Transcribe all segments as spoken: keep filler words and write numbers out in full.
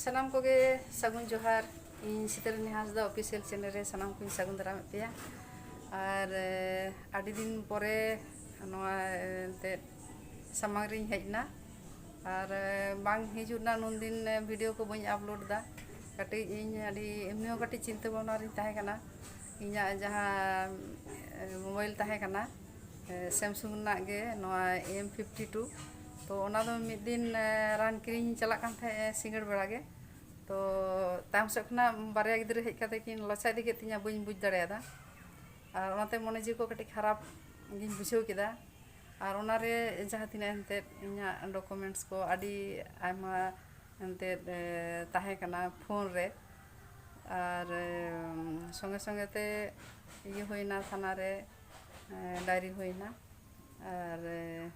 ᱥᱟᱱᱟᱢ ᱠᱚᱜᱮ ᱥᱟᱹᱜᱩᱱ ᱡᱚᱦᱟᱨ᱾ ᱤᱧ ᱥᱤᱛᱟᱨᱟᱱᱤ ᱦᱟᱸᱥᱫᱟ ᱚᱯᱷᱤᱥᱤᱭᱟᱞ ᱪᱮᱱᱮᱞ ᱨᱮ ᱥᱟᱱᱟᱢ ᱠᱚᱧ ᱥᱟᱹᱜᱩᱱ ᱫᱟᱨᱟᱢᱮᱫ ᱯᱮᱭᱟ᱾ ᱟᱨ ᱮ, ᱟᱹᱰᱤ ᱫᱤᱱ ᱯᱚᱨᱮ ᱱᱚᱣᱟ ᱮ, ᱮᱱᱛᱮᱫ ᱥᱟᱢᱟᱝ ᱨᱤᱧ ᱦᱮᱡ ᱮᱱᱟ᱾ ᱟᱨ ᱮ, ᱵᱟᱝ ᱦᱤᱡᱩᱜ ᱨᱮᱱᱟᱜ ᱱᱩᱱ ᱫᱤᱱ ᱮ, ᱵᱷᱤᱰᱤᱭᱳ ᱠᱚ ᱵᱟᱹᱧ ᱟᱯᱞᱳᱰ ᱮᱫᱟ᱾ ᱠᱟᱹᱴᱤᱡ ᱤᱧ ᱟᱹᱰᱤ ᱮᱢᱱᱤ ᱦᱚᱸ ᱠᱟᱹᱴᱤᱡ ᱪᱤᱱᱛᱟᱹ ᱵᱷᱟᱵᱽᱱᱟ ᱨᱤᱧ ᱛᱟᱦᱮᱸ ᱠᱟᱱᱟ᱾ ᱤᱧᱟᱹᱜ ᱡᱟᱦᱟᱸ ᱮ, ᱢᱳᱵᱟᱭᱤᱞ ᱛᱟᱦᱮᱸ ᱠᱟᱱᱟ, ᱮ, ᱥᱮᱢᱥᱩᱝ ᱨᱮᱱᱟᱜ ᱜᱮ, ᱱᱚᱣᱟ ᱮᱢ ᱯᱷᱤᱯᱴᱤ ᱴᱩ᱾ ᱛᱚ ᱚᱱᱟ ᱫᱚ ᱢᱤᱫ ᱫᱤᱱ ᱮ, ᱨᱟᱱ ᱠᱤᱨᱤᱧ ᱪᱟᱞᱟᱜ ᱠᱟᱱ ᱛᱟᱦᱮᱸᱫ ᱮ, ᱥᱤᱸᱜᱟᱹᱲ ᱵᱮᱲᱟ ᱜᱮ᱾ ᱛᱚ ᱛᱟᱭᱚᱢ ᱥᱮᱫ ᱠᱷᱚᱱᱟᱜ ᱵᱟᱨᱭᱟ ᱜᱤᱫᱽᱨᱟᱹ ᱦᱮᱡ ᱠᱟᱛᱮ ᱠᱤᱱ ᱞᱚᱪᱟ ᱤᱫᱤ ᱠᱮᱫ ᱛᱤᱧᱟᱹ, ᱵᱟᱹᱧ ᱵᱩᱡᱽ ᱫᱟᱲᱮᱭᱟᱫᱟ᱾ ᱟᱨ ᱚᱱᱟᱛᱮ ᱢᱚᱱᱮ ᱡᱤᱣᱤ ᱠᱚ ᱠᱟᱹᱴᱤᱡ ᱠᱷᱟᱨᱟᱯ ᱜᱤᱧ ᱵᱩᱡᱷᱟᱹᱣ ᱠᱮᱫᱟ᱾ ᱟᱨ ᱚᱱᱟᱨᱮ ᱡᱟᱦᱟᱸ ᱛᱤᱱᱟᱹᱜ ᱮᱱᱛᱮᱫ ᱤᱧᱟᱹᱜ ᱰᱚᱠᱩᱢᱮᱱᱴᱥ ᱠᱚ ᱟᱹᱰᱤ ᱟᱭᱢᱟ ᱮᱱᱛᱮᱫ ᱮ, ᱛᱟᱦᱮᱸ ᱠᱟᱱᱟ ᱯᱷᱳᱱ ᱨᱮ᱾ ᱟᱨ ᱮ, ᱥᱚᱸᱜᱮ ᱥᱚᱸᱜᱮ ᱛᱮ ᱤᱭᱟᱹ ᱦᱩᱭᱱᱟ, ᱛᱷᱟᱱᱟ ᱨᱮ ᱮ, ᱰᱟᱭᱨᱤ ᱦᱩᱭᱱᱟ᱾ ᱟᱨ ᱮ,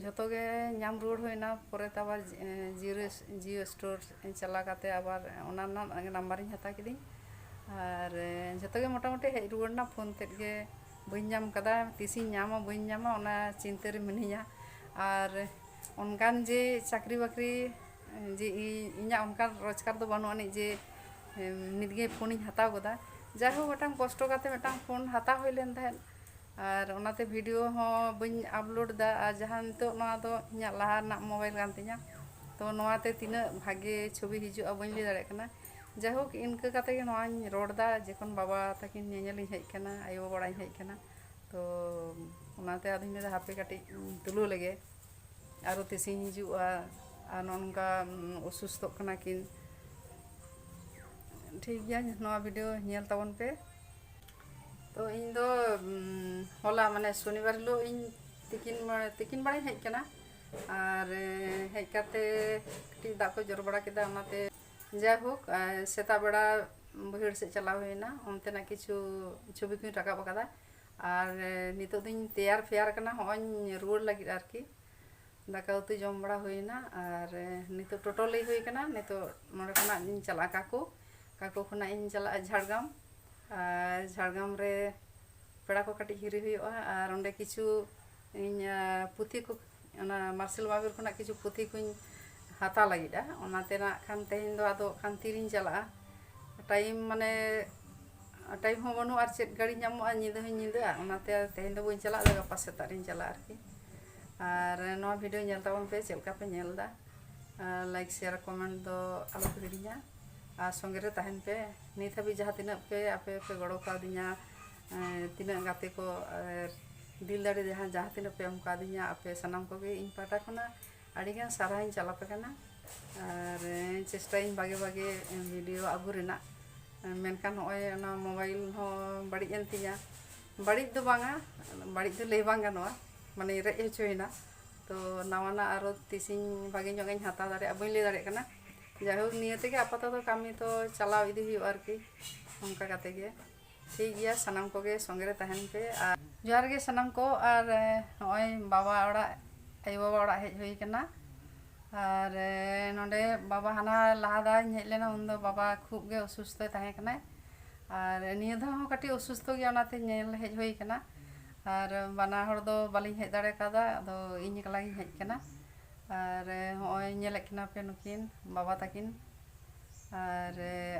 ᱡᱷᱚᱛᱚ ᱜᱮ ᱧᱟᱢ ᱨᱩᱣᱟᱹᱲ ᱦᱩᱭᱱᱟ᱾ ᱯᱚᱨᱮᱛᱮ ᱟᱵᱟᱨ ᱮ, ᱡᱤᱭᱳ ᱨᱮᱥ-, ᱡᱤᱭᱳ ᱥᱴᱳᱨ ᱪᱟᱞᱟᱣ ᱠᱟᱛᱮ ᱟᱵᱟᱨ ᱚᱱᱟ ᱨᱮᱱᱟᱜ ᱱᱟᱢᱵᱟᱨᱤᱧ ᱦᱟᱛᱟᱣ ᱠᱤᱫᱟᱹᱧ᱾ ᱟᱨ ᱮ, ᱡᱷᱚᱛᱚ ᱜᱮ ᱢᱚᱴᱟᱢᱩᱴᱤ ᱦᱮᱡ ᱨᱩᱣᱟᱹᱲ ᱮᱱᱟ, ᱯᱷᱳᱱ ᱛᱮᱫ ᱜᱮ ᱵᱟᱹᱧ ᱧᱟᱢ ᱠᱟᱫᱟ᱾ ᱛᱤᱥᱤᱧ ᱧᱟᱢᱟ ᱵᱟᱹᱧ ᱧᱟᱢᱟ, ᱚᱱᱟ ᱪᱤᱱᱛᱟᱹ ᱨᱮ ᱢᱤᱱᱟᱹᱧᱟ᱾ ᱟᱨ ᱚᱱᱠᱟᱱ ᱡᱮ ᱪᱟᱹᱠᱨᱤ ᱵᱟᱹᱠᱨᱤ ᱡᱮ ᱤ-, ᱤᱧᱟᱹᱜ ᱚᱱᱠᱟᱱ ᱨᱳᱡᱽᱜᱟᱨ ᱫᱚ ᱵᱟᱹᱱᱩᱜ ᱟᱹᱱᱤᱡ ᱡᱮ ᱮᱢ, ᱱᱤᱛᱜᱮ ᱯᱷᱳᱱᱤᱧ ᱦᱟᱛᱟᱣ ᱜᱚᱫᱟ᱾ ᱡᱟᱭᱦᱳᱠ, ᱢᱤᱫᱴᱟᱝ ᱠᱚᱥᱴᱚ ᱠᱟᱛᱮ ᱢᱤᱫᱴᱟᱝ ᱯᱷᱳᱱ ᱦᱟᱛᱟᱣ ᱦᱩᱭ ᱞᱮᱱ ᱛᱟᱦᱮᱸᱫ᱾ ᱟᱨ ᱚᱱᱟᱛᱮ ᱵᱷᱤᱰᱤᱭᱳ ᱦᱚᱸ ᱵᱟᱹᱧ ᱟᱯᱞᱳᱰ ᱮᱫᱟ᱾ ᱟᱨ ᱡᱟᱦᱟᱸ ᱱᱤᱛᱚᱜ ᱱᱚᱣᱟ ᱫᱚ ᱤᱧᱟᱹᱜ ᱞᱟᱦᱟ ᱨᱮᱱᱟᱜ ᱢᱳᱵᱟᱭᱤᱞ ᱠᱟᱱ ᱛᱤᱧᱟᱹ, ᱛᱚ ᱱᱚᱣᱟᱛᱮ ᱛᱤᱱᱟᱹᱜ ᱵᱷᱟᱜᱮ ᱪᱷᱚᱵᱤ ᱦᱤᱡᱩᱜᱼᱟ ᱵᱟᱹᱧ ᱞᱟᱹᱭ ᱫᱟᱲᱮᱭᱟᱜ ᱠᱟᱱᱟ᱾ ᱡᱟᱭᱦᱳᱠ, ᱤᱱᱠᱟᱹ ᱠᱟᱛᱮ ᱜᱮ ᱱᱚᱣᱟᱧ ᱨᱚᱲ ᱮᱫᱟ᱾ ᱡᱚᱠᱷᱚᱱ ᱵᱟᱵᱟ ᱛᱟᱹᱠᱤᱱ ᱧᱮᱧᱮᱞᱤᱧ ᱦᱮᱡ ᱠᱟᱱᱟ, ᱟᱭᱳ ᱵᱟᱵᱟ ᱚᱲᱟᱜ ᱤᱧ ᱦᱮᱡ ᱠᱟᱱᱟ, ᱛᱚ ᱚᱱᱟᱛᱮ ᱟᱫᱚᱧ ᱢᱮᱱᱫᱟ ᱦᱟᱯᱮ ᱠᱟᱹᱴᱤᱡ ᱛᱩᱞᱟᱹᱣ ᱞᱮᱜᱮ, ᱟᱨᱚ ᱛᱤᱥᱤᱧ ᱦᱤᱡᱩᱜᱼᱟ᱾ ᱟᱨ ᱱᱚᱜᱼᱚ ᱱᱚᱝᱠᱟ ᱚᱥᱩᱥᱛᱷᱚᱜ ᱠᱟᱱᱟ ᱠᱤᱱ᱾ ᱴᱷᱤᱠ ᱜᱮᱭᱟ, ᱱᱚᱣᱟ ᱵᱷᱤᱰᱤᱭᱳ ᱧᱮᱞ ᱛᱟᱵᱚᱱ ᱯᱮ᱾ ᱛᱚ ᱤᱧ ᱫᱚ ᱦᱚᱞᱟ ᱢᱟᱱᱮ ᱥᱚᱱᱤᱵᱟᱨ ᱦᱤᱞᱳᱜ ᱤᱧ ᱛᱤᱠᱤᱱ ᱛᱤᱠᱤᱱ ᱵᱮᱲᱟᱧ ᱦᱮᱡ ᱠᱟᱱᱟ᱾ ᱟᱨ ᱦᱮᱡ ᱠᱟᱛᱮ ᱠᱟᱹᱴᱤᱡ ᱫᱟᱜ ᱠᱚ ᱡᱚᱨᱚ ᱵᱟᱲᱟ ᱠᱮᱫᱟ, ᱚᱱᱟᱛᱮ ᱡᱟᱭᱦᱳᱠ, ᱥᱮᱛᱟᱜ ᱵᱮᱲᱟ ᱵᱟᱹᱭᱦᱟᱹᱲ ᱥᱮᱫ ᱪᱟᱞᱟᱣ ᱦᱩᱭᱱᱟ, ᱚᱱᱛᱮᱱᱟᱜ ᱠᱤᱪᱷᱩ ᱪᱷᱚᱵᱤ ᱠᱚᱧ ᱨᱟᱠᱟᱵ ᱟᱠᱟᱫᱟ᱾ ᱟᱨ ᱱᱤᱛᱚᱜ ᱫᱚᱧ ᱛᱮᱭᱟᱨ ᱯᱷᱮᱭᱟᱨ ᱠᱟᱱᱟ, ᱦᱚᱸᱜᱼᱚᱭ ᱨᱩᱣᱟᱹᱲ ᱞᱟᱹᱜᱤᱫ ᱟᱨᱠᱤ᱾ ᱫᱟᱠᱟ ᱩᱛᱩ ᱡᱚᱢ ᱵᱟᱲᱟ ᱦᱩᱭᱱᱟ᱾ ᱟᱨ ᱱᱤᱛᱚᱜ ᱴᱳᱴᱳ ᱞᱟᱹᱭ ᱦᱩᱭ ᱠᱟᱱᱟ, ᱱᱤᱛᱚᱜ ᱱᱚᱸᱰᱮ ᱠᱷᱚᱱᱟᱜ ᱤᱧ ᱪᱟᱞᱟᱜᱼᱟ ᱠᱟᱠᱩ, ᱠᱟᱠᱩ ᱠᱷᱚᱱᱟᱜ ᱤᱧ ᱪᱟᱞᱟᱜᱼᱟ ᱡᱷᱟᱲᱜᱨᱟᱢ᱾ ᱟᱨ ᱡᱷᱟᱲᱜᱨᱟᱢ ᱨᱮ ᱯᱮᱲᱟ ᱠᱚ ᱠᱟᱹᱴᱤᱡ ᱦᱤᱨᱤ ᱦᱩᱭᱩᱜᱼᱟ᱾ ᱟᱨ ᱚᱸᱰᱮ ᱠᱤᱪᱷᱩ ᱤᱧ ᱯᱩᱛᱷᱤ ᱠᱚ, ᱚᱱᱟ ᱢᱟᱨᱥᱮᱞ ᱵᱟᱵᱮᱨ ᱠᱷᱚᱱᱟᱜ ᱠᱤᱪᱷᱩ ᱯᱩᱛᱷᱤ ᱠᱚᱧ ᱦᱟᱛᱟᱣ ᱞᱟᱹᱜᱤᱫᱼᱟ᱾ ᱚᱱᱟᱛᱮ ᱱᱟᱜ ᱠᱷᱟᱱ ᱛᱮᱦᱮᱧ ᱫᱚ ᱟᱫᱚ ᱠᱷᱟᱱ ᱛᱤᱨᱤᱧ ᱪᱟᱞᱟᱜᱼᱟ, ᱴᱟᱭᱤᱢ ᱢᱟᱱᱮ ᱴᱟᱭᱤᱢ ᱦᱚᱸ ᱵᱟᱹᱱᱩᱜᱼᱟ, ᱟᱨ ᱪᱮᱫ ᱜᱟᱹᱲᱤ ᱧᱟᱢᱚᱜᱼᱟ, ᱧᱤᱫᱟᱹ ᱦᱚᱸᱧ ᱧᱤᱫᱟᱹᱜᱼᱟ᱾ ᱚᱱᱟᱛᱮ ᱛᱮᱦᱮᱧ ᱫᱚ ᱵᱟᱹᱧ ᱪᱟᱞᱟᱜᱼᱟ, ᱜᱟᱯᱟ ᱥᱮᱛᱟᱜ ᱨᱤᱧ ᱪᱟᱞᱟᱜᱼᱟ ᱟᱨᱠᱤ᱾ ᱟᱨ ᱱᱚᱣᱟ ᱵᱷᱤᱰᱤᱭᱳ ᱧᱮᱞ ᱛᱟᱵᱚᱱ ᱯᱮ, ᱪᱮᱫ ᱞᱮᱠᱟ ᱯᱮ ᱧᱮᱞ ᱮᱫᱟ, ᱞᱟᱭᱤᱠ, ᱥᱮᱭᱟᱨ, ᱠᱚᱢᱮᱱᱴ ᱫᱚ ᱟᱞᱚ ᱯᱮ ᱦᱤᱲᱤᱧᱟ, ᱟᱨ ᱥᱚᱸᱜᱮ ᱨᱮ ᱛᱟᱦᱮᱱ ᱯᱮ᱾ ᱱᱤᱛ ᱦᱟᱹᱵᱤᱡ ᱡᱟᱦᱟᱸ ᱛᱤᱱᱟᱹᱜ ᱯᱮ ᱟᱯᱮ ᱯᱮ ᱜᱚᱲᱚ ᱠᱟᱣᱫᱤᱧᱟ, ᱮᱸ, ᱛᱤᱱᱟᱹᱜ ᱜᱟᱛᱮ ᱠᱚ, ᱟᱨ ᱫᱤᱞ ᱫᱟᱲᱮ ᱡᱟᱦᱟᱸ, ᱡᱟᱦᱟᱸ ᱛᱤᱱᱟᱹᱜ ᱯᱮ ᱮᱢ ᱠᱟᱣᱫᱤᱧᱟ, ᱟᱯᱮ ᱥᱟᱱᱟᱢ ᱠᱚᱜᱮ ᱤᱧ ᱯᱟᱦᱴᱟ ᱠᱷᱚᱱᱟᱜ ᱟᱹᱰᱤᱜᱟᱱ ᱥᱟᱨᱦᱟᱣᱤᱧ ᱪᱟᱞ ᱟᱯᱮ ᱠᱟᱱᱟ᱾ ᱟᱨ, ᱮᱸ, ᱪᱮᱥᱴᱟᱭᱟᱹᱧ ᱵᱷᱟᱜᱮ ᱵᱷᱟᱜᱮ, ᱮᱸ, ᱵᱷᱤᱰᱤᱭᱳ ᱟᱹᱜᱩ ᱨᱮᱱᱟᱜ᱾ ᱮᱸ, ᱢᱮᱱᱠᱷᱟᱱ ᱱᱚᱜᱼᱚᱭ ᱚᱱᱟ ᱢᱳᱵᱟᱭᱤᱞ ᱦᱚᱸ ᱵᱟᱹᱲᱤᱡ ᱮᱱ ᱛᱤᱧᱟ᱾ ᱵᱟᱹᱲᱤᱡ ᱫᱚ ᱵᱟᱝᱟ, ᱵᱟᱹᱲᱤᱡ ᱫᱚ ᱞᱟᱹᱭ ᱵᱟᱝ ᱜᱟᱱᱚᱜᱼᱟ, ᱢᱟᱱᱮ ᱨᱮᱡ ᱦᱚᱪᱚᱭᱮᱱᱟ᱾ ᱛᱚ ᱱᱟᱣᱟᱱᱟᱜ ᱟᱨᱚ ᱛᱤᱥᱤᱧ ᱵᱷᱟᱜᱮ ᱧᱚᱜ ᱤᱧ ᱦᱟᱛᱟᱣ ᱫᱟᱲᱮᱭᱟᱜᱼᱟ, ᱵᱟᱹᱧ ᱞᱟᱹᱭ ᱫᱟᱲᱮᱭᱟᱜ ᱠᱟᱱᱟ᱾ ᱡᱟᱭᱦᱳᱠ, ᱱᱤᱭᱟᱹ ᱛᱮᱜᱮ ᱟᱯᱟᱛᱚᱛᱚ ᱠᱟᱹᱢᱤ ᱛᱚ ᱪᱟᱞᱟᱣ ᱤᱫᱤ ᱦᱩᱭᱩᱜᱼᱟ ᱟᱨᱠᱤ, ᱚᱱᱠᱟ ᱠᱟᱛᱮ ᱜᱮ᱾ ᱴᱷᱤᱠ ᱜᱮᱭᱟ, ᱥᱟᱱᱟᱢ ᱠᱚᱜᱮ ᱥᱚᱸᱜᱮ ᱨᱮ ᱛᱟᱦᱮᱱ ᱯᱮ᱾ ᱟᱨ ᱡᱚᱦᱟᱨ ᱜᱮ ᱥᱟᱱᱟᱢ ᱠᱚ᱾ ᱟᱨ, ᱮ, ᱱᱚᱜᱼᱚᱭ ᱵᱟᱵᱟ ᱚᱲᱟᱜ, ᱟᱭᱳᱼᱵᱟᱵᱟ ᱚᱲᱟᱜ ᱦᱮᱡ ᱦᱩᱭ ᱠᱟᱱᱟ᱾ ᱟᱨ, ᱮ, ᱱᱚᱰᱮ ᱵᱟᱵᱟ ᱦᱟᱱᱟ ᱞᱟᱦᱟ ᱫᱷᱟᱣ ᱤᱧ ᱦᱮᱡ ᱞᱮᱱᱟ, ᱩᱱᱫᱚ ᱵᱟᱵᱟ ᱠᱷᱩᱵ ᱜᱮ ᱚᱥᱩᱥᱛᱷᱚᱭ ᱛᱟᱦᱮᱸ ᱠᱟᱱᱟᱭ᱾ ᱟᱨ ᱱᱤᱭᱟᱹ ᱫᱷᱟᱣ ᱦᱚᱸ ᱠᱟᱹᱴᱤᱡ ᱚᱥᱩᱥᱛᱷᱚ ᱜᱮᱭᱟ, ᱚᱱᱟᱛᱮ ᱧᱮᱞ ᱦᱮᱡ ᱦᱩᱭ ᱠᱟᱱᱟ᱾ ᱟᱨ ᱵᱟᱱᱟ ᱦᱚᱲ ᱫᱚ ᱵᱟᱹᱞᱤᱧ ᱦᱮᱡ ᱫᱟᱲᱮ ᱠᱟᱣᱫᱟ, ᱟᱫᱚ ᱤᱧ ᱮᱠᱞᱟ ᱜᱤᱧ ᱦᱮᱡ ᱠᱟᱱᱟ᱾ ᱟᱨ, ᱮ, ᱦᱚᱸᱜᱼᱚᱭ ᱧᱮᱞᱮᱫ ᱠᱤᱱᱟ ᱯᱮ ᱱᱩᱠᱤᱱ ᱵᱟᱵᱟ ᱛᱟᱹᱠᱤᱱ᱾ ᱟᱨ, ᱮ,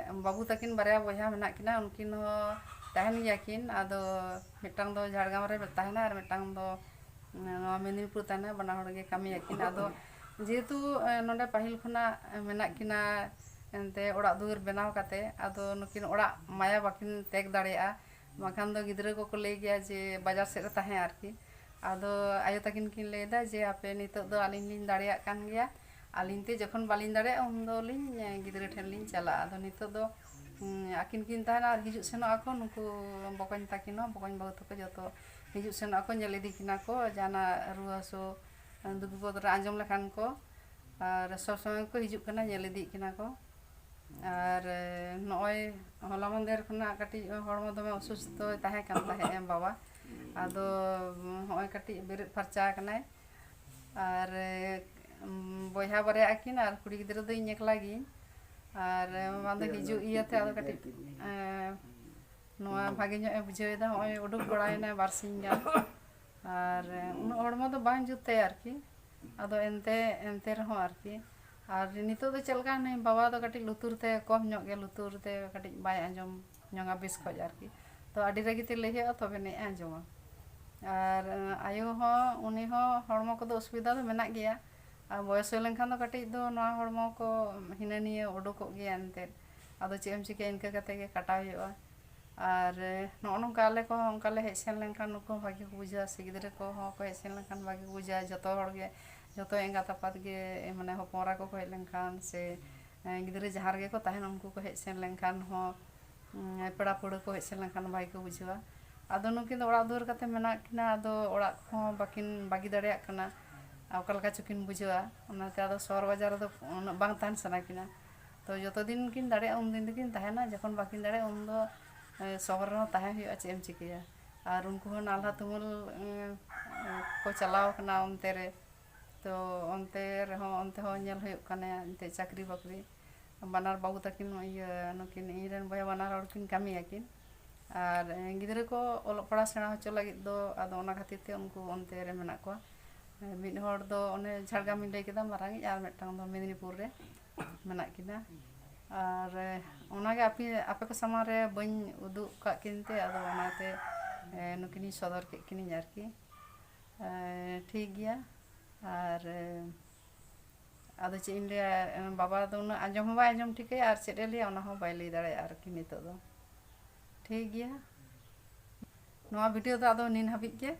ᱵᱟᱹᱵᱩ ᱛᱟᱹᱠᱤᱱ ᱵᱟᱨᱭᱟ ᱵᱚᱭᱦᱟ ᱢᱮᱱᱟᱜ ᱠᱤᱱᱟ, ᱩᱱᱠᱤᱱ ᱦᱚᱸ ᱛᱟᱦᱮᱱ ᱜᱮᱭᱟ ᱠᱤᱱ᱾ ᱟᱫᱚ ᱢᱤᱫᱴᱟᱝ ᱫᱚ ᱡᱷᱟᱲᱜᱨᱟᱢ ᱨᱮ ᱛᱟᱦᱮᱱᱟ ᱟᱨ ᱢᱤᱫᱴᱟᱝ ᱫᱚ, ᱮ, ᱱᱚᱣᱟ ᱢᱮᱫᱽᱱᱤᱯᱩᱨ ᱛᱟᱦᱮᱱᱟ, ᱵᱟᱱᱟ ᱦᱚᱲ ᱜᱮ ᱠᱟᱹᱢᱤᱭᱟᱠᱤᱱ᱾ ᱟᱫᱚ ᱡᱮᱦᱮᱛᱩ, ᱮ, ᱱᱚᱰᱮ ᱯᱟᱹᱦᱤᱞ ᱠᱷᱚᱱᱟᱜ ᱢᱮᱱᱟᱜ ᱠᱤᱱᱟ, ᱮᱱᱛᱮ ᱚᱲᱟᱜ ᱫᱩᱣᱟᱹᱨ ᱵᱮᱱᱟᱣ ᱠᱟᱛᱮ, ᱟᱫᱚ ᱱᱩᱠᱤᱱ ᱚᱲᱟᱜ ᱢᱟᱭᱟ ᱵᱟᱹᱠᱤᱱ ᱛᱮᱜ ᱫᱟᱲᱮᱭᱟᱜᱼᱟ᱾ ᱵᱟᱝᱠᱷᱟᱱ ᱫᱚ ᱜᱤᱫᱽᱨᱟᱹ ᱠᱚᱠᱚ ᱞᱟᱹᱭ ᱜᱮᱭᱟ ᱡᱮ ᱵᱟᱡᱟᱨ ᱥᱮᱫ ᱨᱮ ᱛᱟᱦᱮᱸ ᱟᱨᱠᱤ᱾ ᱟᱫᱚ ᱟᱭᱳ ᱛᱟᱹᱠᱤᱱ ᱠᱤᱱ ᱞᱟᱹᱭᱫᱟ ᱡᱮ, "ᱦᱟᱯᱮ, ᱱᱤᱛᱚᱜ ᱫᱚ ᱟᱹᱞᱤᱧ ᱞᱤᱧ ᱫᱟᱲᱮᱭᱟᱜ ᱠᱟᱱ ᱜᱮᱭᱟ, ᱟᱹᱞᱤᱧ ᱛᱮ ᱡᱚᱠᱷᱚᱱ ᱵᱟᱹᱞᱤᱧ ᱫᱟᱲᱮᱭᱟᱜᱼᱟ, ᱩᱱ ᱫᱚ ᱞᱤᱧ, ᱮ, ᱜᱤᱫᱽᱨᱟᱹ ᱴᱷᱮᱱ ᱞᱤᱧ ᱪᱟᱞᱟᱜᱼᱟ᱾ ᱟᱫᱚ ᱱᱤᱛᱚᱜ ᱫᱚ, ᱩᱸ, ᱟᱹᱠᱤᱱ ᱠᱤᱱ ᱛᱟᱦᱮᱱᱟ ᱟᱨ ᱦᱤᱡᱩᱜ ᱥᱮᱱᱚᱜ ᱟᱠᱚ, ᱱᱩᱠᱩ ᱵᱚᱠᱚᱧ ᱛᱟᱹᱠᱤᱱ ᱦᱚᱸ, ᱵᱚᱠᱚᱧ ᱵᱟᱹᱦᱩ ᱛᱟᱠᱚ ᱡᱚᱛᱚ ᱦᱤᱡᱩᱜ ᱥᱮᱱᱚᱜ ᱟᱠᱚ, ᱧᱮᱞ ᱤᱫᱤ ᱠᱤᱱᱟ ᱠᱚ, ᱡᱟᱦᱟᱱᱟᱜ ᱨᱩᱣᱟᱹ ᱦᱟᱹᱥᱩ, ᱫᱩᱠ ᱵᱤᱯᱚᱫ ᱨᱮ ᱟᱸᱡᱚᱢ ᱞᱮᱠᱷᱟᱱ ᱠᱚ, ᱟᱨ ᱥᱚᱵᱽ ᱥᱚᱢᱚᱭ ᱠᱚ ᱦᱤᱡᱩᱜ ᱠᱟᱱᱟ, ᱧᱮᱞ ᱤᱫᱤᱜ ᱠᱤᱱᱟ ᱠᱚ᱾" ᱟᱨ, ᱮ, ᱱᱚᱜᱼᱚᱭ ᱦᱚᱞᱟ ᱢᱟᱦᱫᱮᱨ ᱠᱷᱚᱱᱟᱜ ᱠᱟᱹᱴᱤᱡ ᱦᱚᱲᱢᱚ ᱫᱚᱢᱮ ᱚᱥᱩᱥᱛᱷᱚᱭ ᱛᱟᱦᱮᱸ ᱠᱟᱱ ᱛᱟᱦᱮᱸᱫ ᱮ ᱵᱟᱵᱟ᱾ ᱟᱫᱚ ᱱᱚᱜᱼᱚᱭ ᱠᱟᱹᱴᱤᱡ ᱵᱮᱨᱮᱫ ᱯᱷᱟᱨᱪᱟ ᱟᱠᱟᱱᱟᱭ᱾ ᱟᱨ, ᱮ, ᱵᱚᱭᱦᱟ ᱵᱟᱨᱭᱟᱜ ᱟᱹᱠᱤᱱ ᱟᱨ ᱠᱩᱲᱤ ᱜᱤᱫᱽᱨᱟᱹ ᱫᱚ ᱤᱧ ᱮᱠᱞᱟ ᱜᱤᱭᱟᱹᱧ᱾ ᱟᱨ, ᱮ, ᱵᱟᱝ ᱫᱚ ᱦᱤᱡᱩᱜ ᱤᱭᱟᱹᱛᱮ ᱟᱫᱚ ᱠᱟᱹᱴᱤᱡ, ᱮ, ᱱᱚᱣᱟ ᱵᱷᱟᱜᱮ ᱧᱚᱜ ᱮ ᱵᱩᱡᱷᱟᱹᱣ ᱮᱫᱟ᱾ ᱱᱚᱜᱼᱚᱭ ᱩᱰᱩᱠ ᱵᱟᱲᱟᱭᱮᱱᱟᱭ ᱵᱟᱨ ᱥᱤᱧ ᱜᱟᱱ᱾ ᱟᱨ, ᱮ, ᱩᱱᱟᱹᱜ ᱦᱚᱲᱢᱚ ᱫᱚ ᱵᱟᱝ ᱡᱩᱛ ᱛᱟᱭᱟ ᱟᱨᱠᱤ᱾ ᱟᱫᱚ ᱮᱱᱛᱮ, ᱮᱱᱛᱮ ᱨᱮᱦᱚᱸ ᱟᱨᱠᱤ, ᱟᱨ ᱱᱤᱛᱚᱜ ᱫᱚ ᱪᱮᱫ ᱞᱮᱠᱟ, ᱱᱩᱭ ᱵᱟᱵᱟ ᱫᱚ ᱠᱟᱹᱴᱤᱡ ᱞᱩᱛᱩᱨ ᱛᱮ ᱠᱚᱢ ᱧᱚᱜ ᱜᱮ, ᱞᱩᱛᱩᱨ ᱛᱮ ᱠᱟᱹᱴᱤᱡ ᱵᱟᱭ ᱟᱸᱡᱚᱢ ᱧᱚᱜᱟ ᱵᱮᱥ ᱠᱷᱚᱡ ᱟᱨᱠᱤ᱾ ᱛᱚ ᱟᱹᱰᱤ ᱨᱟᱹᱜᱤ ᱛᱮ ᱞᱟᱹᱭ ᱦᱩᱭᱩᱜᱼᱟ, ᱛᱚᱵᱮ ᱟᱹᱱᱤᱡ ᱮ ᱟᱸᱡᱚᱢᱟ᱾ ᱟᱨ ᱟᱭᱳ ᱦᱚᱸ, ᱩᱱᱤ ᱦᱚᱸ ᱦᱚᱲᱢᱚ ᱠᱚᱫᱚ ᱚᱥᱩᱵᱤᱫᱟ ᱫᱚ ᱢᱮᱱᱟᱜ ᱜᱮᱭᱟ᱾ ᱟᱨ ᱵᱚᱭᱚᱥ ᱦᱩᱭ ᱞᱮᱱᱠᱷᱟᱱ ᱫᱚ ᱠᱟᱹᱴᱤᱡ ᱫᱚ ᱱᱚᱣᱟ ᱦᱚᱲᱢᱚ ᱠᱚ ᱦᱤᱱᱟᱹ ᱱᱤᱭᱟᱹ ᱩᱰᱩᱠᱚᱜ ᱜᱮᱭᱟ ᱮᱱᱛᱮᱫ᱾ ᱟᱫᱚ ᱪᱮᱫ ᱮᱢ ᱪᱤᱠᱟᱹᱭᱟ, ᱤᱱᱠᱟᱹ ᱠᱟᱛᱮ ᱜᱮ ᱠᱟᱴᱟᱣ ᱦᱩᱭᱩᱜᱼᱟ᱾ ᱟᱨ ᱱᱚᱜᱼᱚ ᱱᱚᱝᱠᱟ ᱟᱞᱮ ᱠᱚᱦᱚᱸ ᱚᱱᱠᱟ ᱞᱮ ᱦᱮᱡ ᱥᱮᱱ ᱞᱮᱱᱠᱷᱟᱱ ᱱᱩᱠᱩ ᱦᱚᱸ ᱵᱷᱟᱜᱮ ᱠᱚ ᱵᱩᱡᱷᱟᱹᱣᱟ, ᱥᱮ ᱜᱤᱫᱽᱨᱟᱹ ᱠᱚᱦᱚᱸ ᱠᱚ ᱦᱮᱡ ᱥᱮᱱ ᱞᱮᱱᱠᱷᱟᱱ ᱵᱷᱟᱜᱮ ᱠᱚ ᱵᱩᱡᱷᱟᱹᱣᱟ᱾ ᱡᱚᱛᱚ ᱦᱚᱲ ᱜᱮ, ᱡᱚᱛᱚ ᱮᱸᱜᱟᱛ ᱟᱯᱟᱛ ᱜᱮ, ᱢᱟᱱᱮ, ᱦᱚᱯᱚᱱ ᱮᱨᱟ ᱠᱚᱠᱚ ᱦᱮᱡ ᱞᱮᱱᱠᱷᱟᱱ ᱥᱮ, ᱮᱸ, ᱜᱤᱫᱽᱨᱟᱹ ᱡᱟᱦᱟᱸ ᱨᱮᱜᱮ ᱠᱚ ᱛᱟᱦᱮᱱ, ᱩᱱᱠᱩ ᱠᱚ ᱦᱮᱡ ᱥᱮᱱ ᱞᱮᱱᱠᱷᱟᱱ ᱦᱚᱸ, ᱩᱸ, ᱯᱮᱲᱟ ᱯᱟᱹᱲᱦᱟᱹ ᱠᱚ ᱦᱮᱡ ᱥᱮᱱ ᱞᱮᱱᱠᱷᱟᱱ ᱵᱷᱟᱜᱮ ᱠᱚ ᱵᱩᱡᱷᱟᱹᱣᱟ᱾ ᱟᱫᱚ ᱱᱩᱠᱤᱱ ᱫᱚ ᱚᱲᱟᱜ ᱫᱩᱣᱟᱹᱨ ᱠᱟᱛᱮ ᱢᱮᱱᱟᱜ ᱠᱤᱱᱟ, ᱟᱫᱚ ᱚᱲᱟᱜ ᱠᱚᱦᱚᱸ ᱵᱟᱹᱠᱤᱱ ᱵᱟᱹᱜᱤ ᱫᱟᱲᱮᱭᱟᱜ ᱠᱟᱱᱟ᱾ ᱚᱠᱟ ᱞᱮᱠᱟ ᱪᱚᱠᱤᱱ ᱵᱩᱡᱷᱟᱹᱣᱟ, ᱚᱱᱟᱛᱮ ᱟᱫᱚ ᱥᱚᱦᱚᱨ ᱵᱟᱡᱟᱨ ᱨᱮᱫᱚ ᱩᱱᱟᱹᱜ ᱵᱟᱝ ᱛᱟᱦᱮᱱ ᱥᱟᱱᱟ ᱠᱤᱱᱟ᱾ ᱛᱚ ᱡᱚᱛᱚ ᱫᱤᱱ ᱠᱤᱱ ᱫᱟᱲᱮᱭᱟᱜᱼᱟ, ᱩᱱ ᱫᱤᱱ ᱫᱚᱠᱤᱱ ᱛᱟᱦᱮᱱᱟ, ᱡᱚᱠᱷᱚᱱ ᱵᱟᱹᱠᱤᱱ ᱫᱟᱲᱮᱭᱟᱜᱼᱟ, ᱩᱱ ᱫᱚ, ᱮ, ᱥᱚᱦᱚᱨ ᱨᱮᱦᱚᱸ ᱛᱟᱦᱮᱸ ᱦᱩᱭᱩᱜᱼᱟ, ᱪᱮᱫ ᱮᱢ ᱪᱤᱠᱟᱹᱭᱟ᱾ ᱟᱨ ᱩᱱᱠᱩ ᱦᱚᱸ ᱱᱟᱞᱦᱟ ᱛᱩᱢᱟᱹᱞ, ᱮ, ᱠᱚ ᱪᱟᱞᱟᱣ ᱠᱟᱱᱟ ᱚᱱᱛᱮ ᱨᱮ᱾ ᱛᱚ ᱚᱱᱛᱮ ᱨᱮᱦᱚᱸ, ᱚᱱᱛᱮ ᱦᱚᱸ ᱧᱮᱞ ᱦᱩᱭᱩᱜ ᱠᱟᱱᱟ ᱮᱱᱛᱮᱫ ᱪᱟᱹᱠᱨᱤ ᱵᱟᱹᱠᱨᱤ᱾ ᱵᱟᱱᱟᱨ ᱵᱟᱹᱵᱩ ᱛᱟᱹᱠᱤᱱ, ᱤᱭᱟᱹ, ᱱᱩᱠᱤᱱ ᱤᱧ ᱨᱮᱱ ᱵᱚᱭᱦᱟ ᱵᱟᱱᱟᱨ ᱦᱚᱲ ᱠᱤᱱ ᱠᱟᱹᱢᱤᱭᱟᱠᱤᱱ᱾ ᱟᱨ, ᱮ, ᱜᱤᱫᱽᱨᱟᱹ ᱠᱚ ᱚᱞᱚᱜ ᱯᱟᱲᱦᱟᱣ ᱥᱮᱬᱟ ᱦᱚᱪᱚ ᱞᱟᱹᱜᱤᱫ ᱫᱚ, ᱟᱫᱚ ᱚᱱᱟ ᱠᱷᱟᱹᱛᱤᱨ ᱛᱮ ᱩᱱᱠᱩ ᱚᱱᱛᱮ ᱨᱮ ᱢᱮᱱᱟᱜ ᱠᱚᱣᱟ᱾ ᱮ, ᱢᱤᱫ ᱦᱚᱲ ᱫᱚ ᱚᱱᱮ ᱡᱷᱟᱲᱜᱨᱟᱢᱤᱧ ᱞᱟᱹᱭ ᱠᱮᱫᱟ ᱢᱟᱨᱟᱝᱤᱡ, ᱟᱨ ᱢᱤᱫᱴᱟᱝ ᱫᱚ ᱢᱮᱫᱽᱱᱤᱯᱩᱨ ᱨᱮ ᱢᱮᱱᱟᱜ ᱠᱤᱱᱟ᱾ ᱟᱨ, ᱮ, ᱚᱱᱟᱜᱮ ᱟᱯᱮ, ᱟᱯᱮ ᱠᱚ ᱥᱟᱢᱟᱝ ᱨᱮ ᱵᱟᱹᱧ ᱩᱫᱩᱜ ᱟᱠᱟᱫ ᱠᱤᱱ ᱛᱮ, ᱟᱫᱚ ᱚᱱᱟᱛᱮ, ᱮ, ᱱᱩᱠᱤᱱᱤᱧ ᱥᱚᱫᱚᱨ ᱠᱮᱫ ᱠᱤᱱᱤᱧ ᱟᱨᱠᱤ᱾ ᱮ, ᱴᱷᱤᱠ ᱜᱮᱭᱟ᱾ ᱟᱨ, ᱮ, ᱟᱫᱚ ᱪᱮᱫ ᱤᱧ ᱞᱟᱹᱭᱟ, ᱮ, ᱵᱟᱵᱟ ᱫᱚ ᱩᱱᱟᱹᱜ ᱟᱸᱡᱚᱢ ᱦᱚᱸ ᱵᱟᱭ ᱟᱸᱡᱚᱢ ᱴᱷᱤᱠᱟᱹᱭᱟ, ᱟᱨ ᱪᱮᱫ ᱮ ᱞᱟᱹᱭᱟ ᱚᱱᱟ ᱦᱚᱸ ᱵᱟᱭ ᱞᱟᱹᱭ ᱫᱟᱲᱮᱭᱟᱜᱼᱟ ᱟᱨᱠᱤ ᱱᱤᱛᱚᱜ ᱫᱚ᱾ ᱴᱷᱤᱠ ᱜᱮᱭᱟ, ᱱᱚᱣᱟ video ᱫᱚ ᱟᱫᱚ ᱱᱤᱱ ᱦᱟᱹᱵᱤᱡ ᱜᱮ᱾